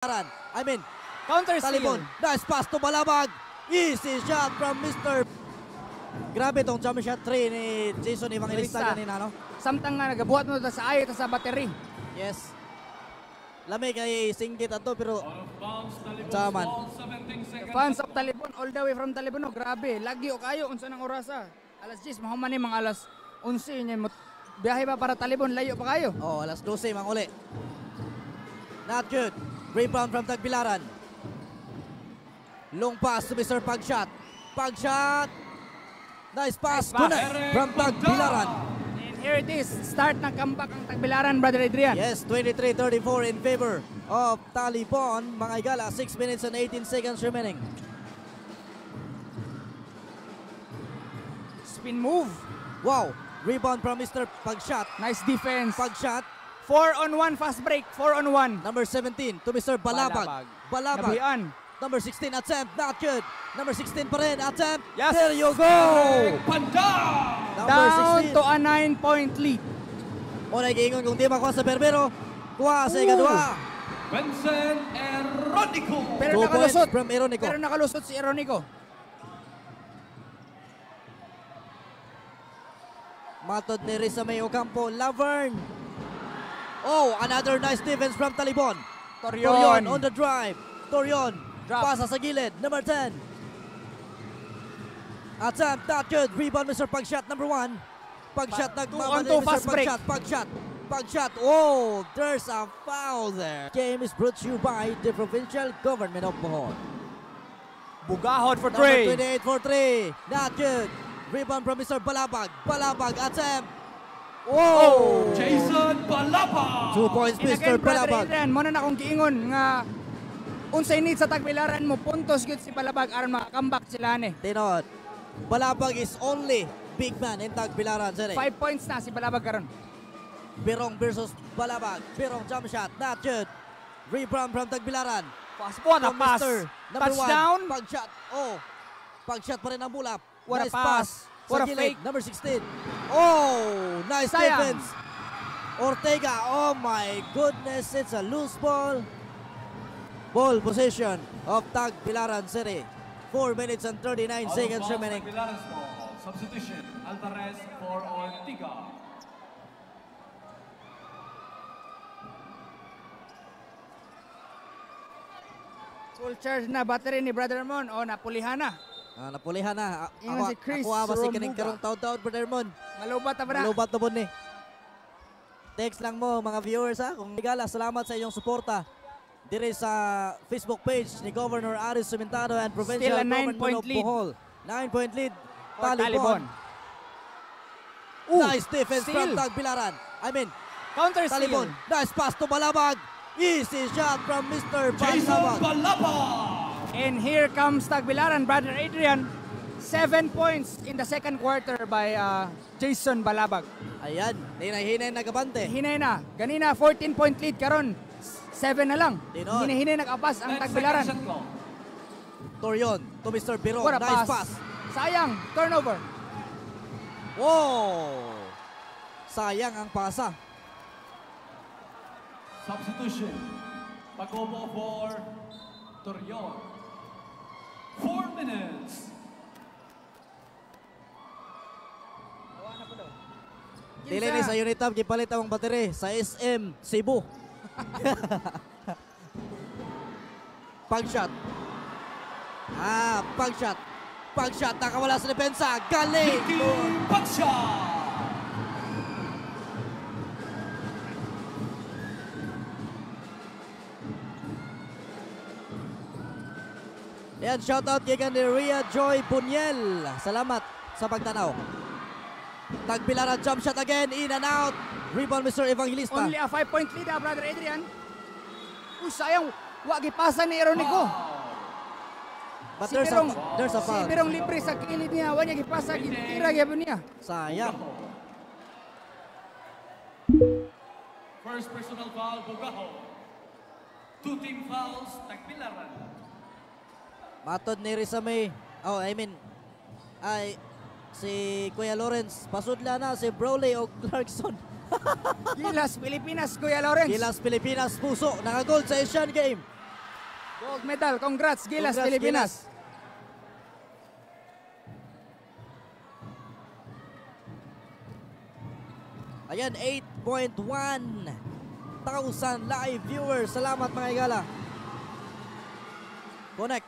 I mean, Counter steal. Talibon. Nice pass to Balabag. Easy shot from Mr. Grabe tong jump shot 3 ni Jason Evangelista Evangelista. kanina, no? Samtang nga nagabuhat mo ta sa ayo ta sa battery. Yes. Lami kay singgit ato pero Taman. Fans of Talibon all the way from Talibon. No, grabe. Lagi o kayo unsa nang orasa. Alas 10 mahuman ni mga alas 11 nya mo biyahe pa para Talibon, layo pa kayo. Oh, alas 12 mang uli. Not good. Rebound from Tagbilaran. Long pass to Mr. Pagshot. Pagshot. Nice pass. Nice pass. Tunay from Tagbilaran. And here it is. Start ng comeback ang Tagbilaran, Brother Adrian. Yes, 23-34 in favor of Talibon. Mga igala, 6 minutes and 18 seconds remaining. Spin move. Wow. Rebound from Mr. Pagshot. Nice defense. Pagshot. 4 on 1 fast break. 4 on 1. Number 17 to Mr. Balabag. Balabag. Nabuyan. Number 16, attempt. Not good. Number 16 pa rin. Attempt. Yes. There you go. Number Down 16. to a 9-point lead. O nagiingon kung di makuha sa Berbero, kuha sa ikadua. Vincent Eronico. Pero 2 points nakalusot. from Eronico. Pero nakalusot si Eronico. Matod ni Risa May Ocampo. Laverne. Oh, another nice defense from Talibon. Torion. Torion on the drive. Torion. Drop. Pasa sa gilid. Number 10. Attempt, not good. Rebound, Mr. Pagshot, number 1. Pagshot, Two nagmamadali, on two Mr. fast break. Pagshot, Pagshot, Pagshot. Oh, there's a foul there. Game is brought to you by the provincial government of Bohol. Bugahod for Number 3. 28 for 3. Not good. Rebound from Mr. Balabag. Balabag, attempt. Oh! Jason Balabag. 2 points, And Mr. again, Brother Balabag. Adrian, mo na akong giingon nga unsay need sa Tagbilaran mo puntos gyud si Balabag aron maka-comeback sila ni. Tinod. Balabag is only big man in Tagbilaran. 5 points na si Balabag karon. Birong versus Balabag. Birong jump shot. Not good. Rebound from Tagbilaran. Pass po na From pass. Mr. Number Touchdown. 1. Pag-shot. Oh. Pag-shot pa rin ang bulap. What a Nice pass. pass. What Sa a gilid. fake. Number 16. Oh, nice Sayang. defense. Ortega. Oh my goodness. It's a loose ball. Ball position of Tagbilaran City. 4 minutes and 39 Out of seconds bounds, remaining. Tagbilaran's ball. Substitution, Alvarez for Ortega. Full charge na battery ni Brother Mon. O, napulihan na. Napulihan na. Ingon si Chris Ako ba si kining Romuga. karong taon-taon, Brother Mon? Malubat na ba na? Malubat na po ni. Text lang mo mga viewers ha. Kung igala, salamat sa inyong suporta dire sa Facebook page ni Governor Aris Sumentado and Provincial Still a Government 9-point of lead. Bohol. 9-point lead. For Talibon. Talibon. Ooh, Nice defense from steal. Tagbilaran. I mean, Counter steal. Talibon. Nice pass to Balabag. Easy shot from Mr. Jason Balabag. Balabag. And here comes Tagbilaran, Brother Adrian. 7 points in the second quarter by Jason Balabag. Ayan, hinay-hinay nagabante. Hinay na. Ganina, 14-point lead karon. 7 na lang. Tinon. Hinay-hinay nag-apas ang 10 Tagbilaran. second shot clock. Torion to Mr. Birong. What a Nice pass. pass. Sayang, turnover. Wow! Sayang ang pasa. Substitution, Pagobo for Torion. 4 minutes. Dili ni sa Unitab gipalit ang battery sa SM Cebu. Pag-shot. Pag-shot. Pag-shot, nakawala sa depensa. Galing! Nicky Pagshot. Yan, shoutout kay Ria Joy Bunyel. Salamat sa pagtanaw. Tagbilaran jump shot again, in and out. Rebound, Mr. Evangelista. Only a 5-point lead, Brother Adrian. Uy, sayang. Wa gipasa ni Eronico. But Si there's a Si foul. Birong libre sa kilid niya. Wa niya gipasa, gitira gyapon niya. Sayang. First personal foul, Bugaho. 2 team fouls, Tagbilaran. Matod ni Risa May. Oh, I mean, ay, si Kuya Lawrence, pasudla na si Broly o Clarkson. Gilas Pilipinas, Kuya Lawrence. Gilas Pilipinas, puso, naka-gold sa Asian Game. Gold medal. Congrats, Gilas, Congrats, Pilipinas. Gilas. Ayan, 8.1 thousand live viewers. Salamat, mga higala. Connect.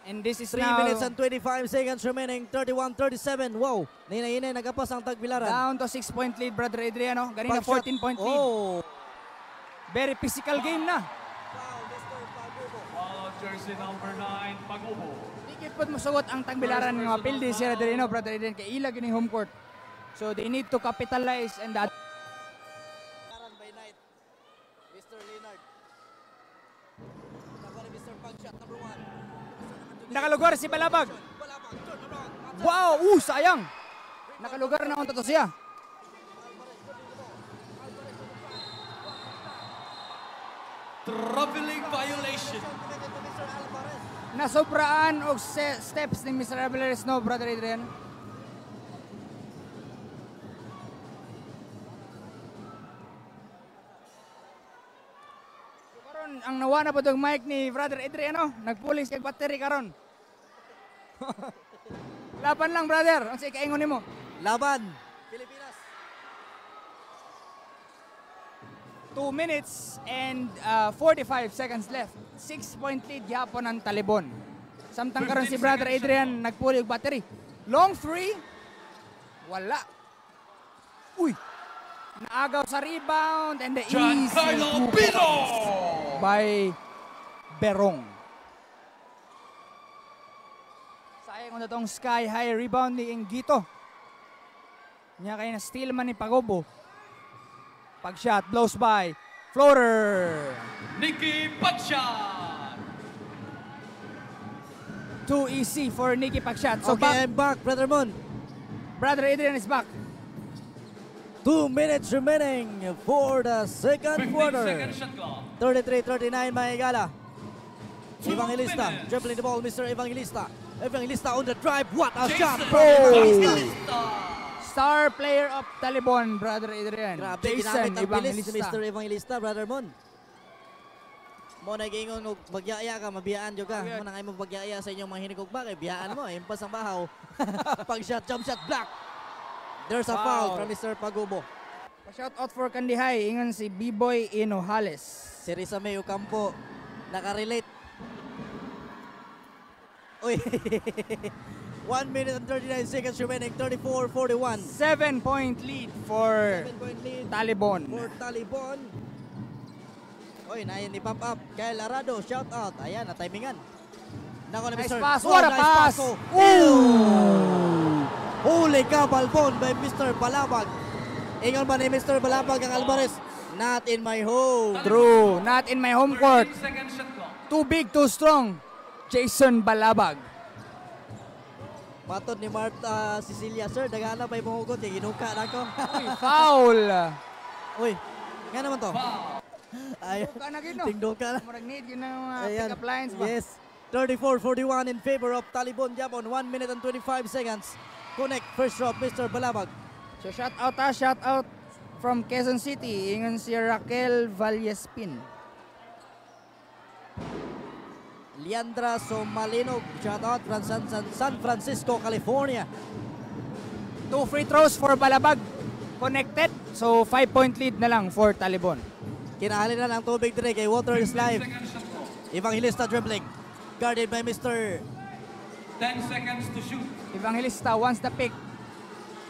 And this is 3 now minutes and 25 seconds remaining. 31-37. Wow. Hinay-hinay nagapas ang Tagbilaran. Down to 6-point lead, Brother Adriano. Ganina Pag-shot. 14-point lead. Oh. Very physical game na. Foul, Mr. Pagubo. Foul on jersey number 9, Pagubo. Di gyud pod mosugot ang Tagbilaran nga mapildi si Adriano, Brother Adrian, kay ila gini home court. So they need to capitalize and that Karan by night. Mr. Leonard. Nakuha ni Mr. Pagshot number 1. Nakalugar si Balabag. Balabag, turn around. Wow, sayang. Nakalugar na unta to siya. Traveling violation. Committed to Mr. Alvarez. Nasobraan og steps ni Mr. Alvarez, no, Brother Adrian. So, karon ang nawa na po tong mic ni Brother Adrian, no? Nagpuling siya battery karon. Laban lang, brother. Ang sa ikaingon nimo. Laban. Pilipinas. 2 minutes and 45 seconds left. 6-point lead gyapon ang Talibon. Samtang karon si 15 Brother seconds Adrian nagpuli og battery. Long three. Wala. Uy. Naagaw sa rebound and the easy Giancarlo two Pino. by Berong. Sayang na tong sky high rebound ni Ingito. Nya kay na steal man ni Pagobo. Pag shot blows by. Floater. Nicky Pagshot. Too easy for Nicky Pagshot. So Okay, back, I'm back, Brother Mon. Brother Adrian is back. 2 minutes remaining for the second 15 quarter. second shot clock. 33-39, mga higala. 2 Evangelista minutes. dribbling the ball, Mr. Evangelista. Evangelista on the drive. What a shot Jason from Evangelista. Evangelista. Star player of Talibon, Brother Adrian. Grabe, Jason ginamit ang bilis ni Evangelista. Mr. Evangelista, Brother Mon. Mo na giingon og magyaya ka, mabiyaan jud ka. Okay. Mo na ngay mo pagyaya sa inyong mga hinigugma kay biyaan mo, impas ang bahaw. Pag shot, jump shot, block. There's a foul Foul. from Mr. Pagubo. Shout out for Kandihay. Ingon si B-Boy Inojales. Si Risa May Ocampo, nakarelate. Uy. 1 minute and 39 seconds remaining, 34-41. 7-point lead for 7-point lead Talibon. for Talibon. Oy, na ni pop up. Kyle Arado, shout out. Ayan, na-timingan. Nako na Nice Mr. pass. Oh, What a nice pass. Oh. Ooh! Huli ka, Balbon by Mr. Balabag. Ingon ba ni Mr. Balabag ang Alvarez? Not in my home. True. Not in my home court. 13 second shot clock. Too big, too strong. Jason Balabag. Matod ni Martha Cecilia, sir, dagana pa imong hugot kay ginuka na ko. Uy, foul. Uy, nga naman to. Ay, Tingduka na gid, no? tingduka na. Murag need yun ang mga Ayan. pick-up lines ba? Yes. 34-41 in favor of Talibon Japon. 1 minute and 25 seconds. Connect first drop, Mr. Balabag. So shout out ha, shout out from Quezon City. Ingon si Raquel Vallespin. Leandra Somalinog, shout out from San Francisco, California. Two free throws for Balabag. Connected. So 5-point lead na lang for Talibon. Kinahalin na ng tubig dire kay water is 15 life. second shot clock. Evangelista dribbling. Guarded by Mr. 10 seconds to shoot. Evangelista wants the pick.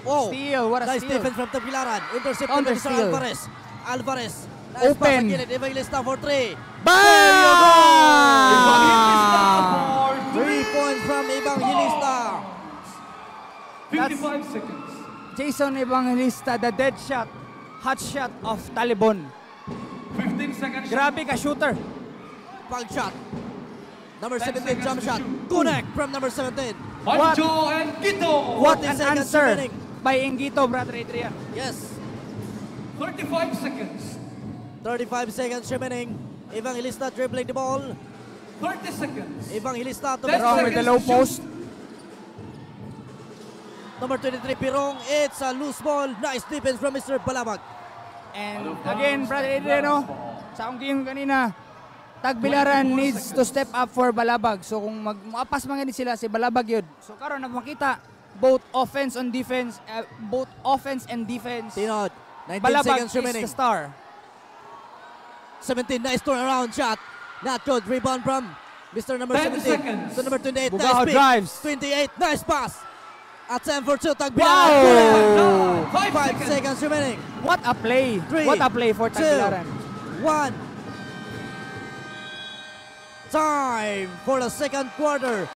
Oh, Steal, what a nice steal. defense from Tagbilaran. Intercepted by Counter Mr. steal. Alvarez. Alvarez. Nice pass Open. sa gilid. Evangelista for three. Bam! Evangelista for 3 points from Evangelista. 55 seconds. Jason Evangelista, the dead shot, hot shot of Talibon. 15 seconds. Grabe ka shooter. Pag shot. Number 10 17 seconds jump to shot. shoot. Connect from number 17. Pancho and Quito. What 40 an seconds answer remaining. by Ingito, Brother Adrian. Yes. 35 seconds. 35 seconds remaining. Evangelista dribbling the ball. 30 seconds. Evangelista to 10 Wrong with the low seconds to post. shoot. Number 23, Pirong. It's a loose ball. Nice defense from Mr. Balabag. And again, Brother Adrian, no, sa akong giingon kanina, Tagbilaran 24 needs to seconds. Step up for Balabag. So kung muapas man gani sila, si Balabag yun. So karon na makita both offense on defense, both offense and defense. Tinod. 19 Balabag seconds is remaining. The star. 17, nice turnaround shot. Not good. Rebound from Mr. Number 10 17 seconds. to number 28. Bugao Nice pick. drives. 28, nice pass. At 10 for 2, Tagbilaran. Wow! 5 5 seconds. seconds remaining. What a play. Three, What a play for two, Tagbilaran. 1. Time for the second quarter.